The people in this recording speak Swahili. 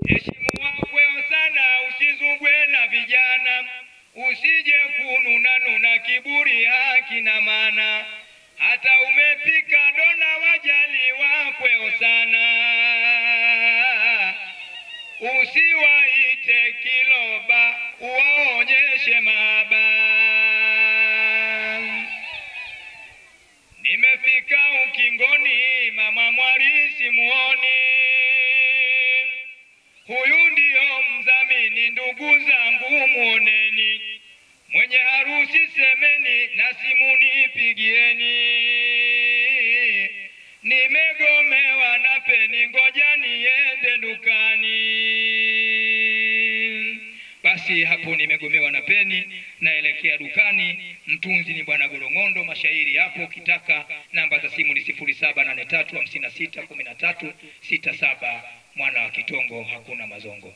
Heshimu wakweo sana, usizungwe na vijana, usije kununa nuna, kiburi hakina maana. Hata umepika dona, wajali wakweo sana, usiwaite kiloba, uwaonyeshe mahaba. Nimefika ukingoni, mama mwari simuoni, huyu ndio mdhamini, ndugu zangu muoneni, mwenye harusi semeni, na simu nipigieni. Nimegomewa na peni, ngoja niende dukani. Basi hapo nimegomewa na peni, naelekea dukani. Mtunzi ni Bwana Golong'ondo, mashairi hapo. Ukitaka namba za simu ni 0783561367. Mwana wa Kitongo, hakuna mazongo.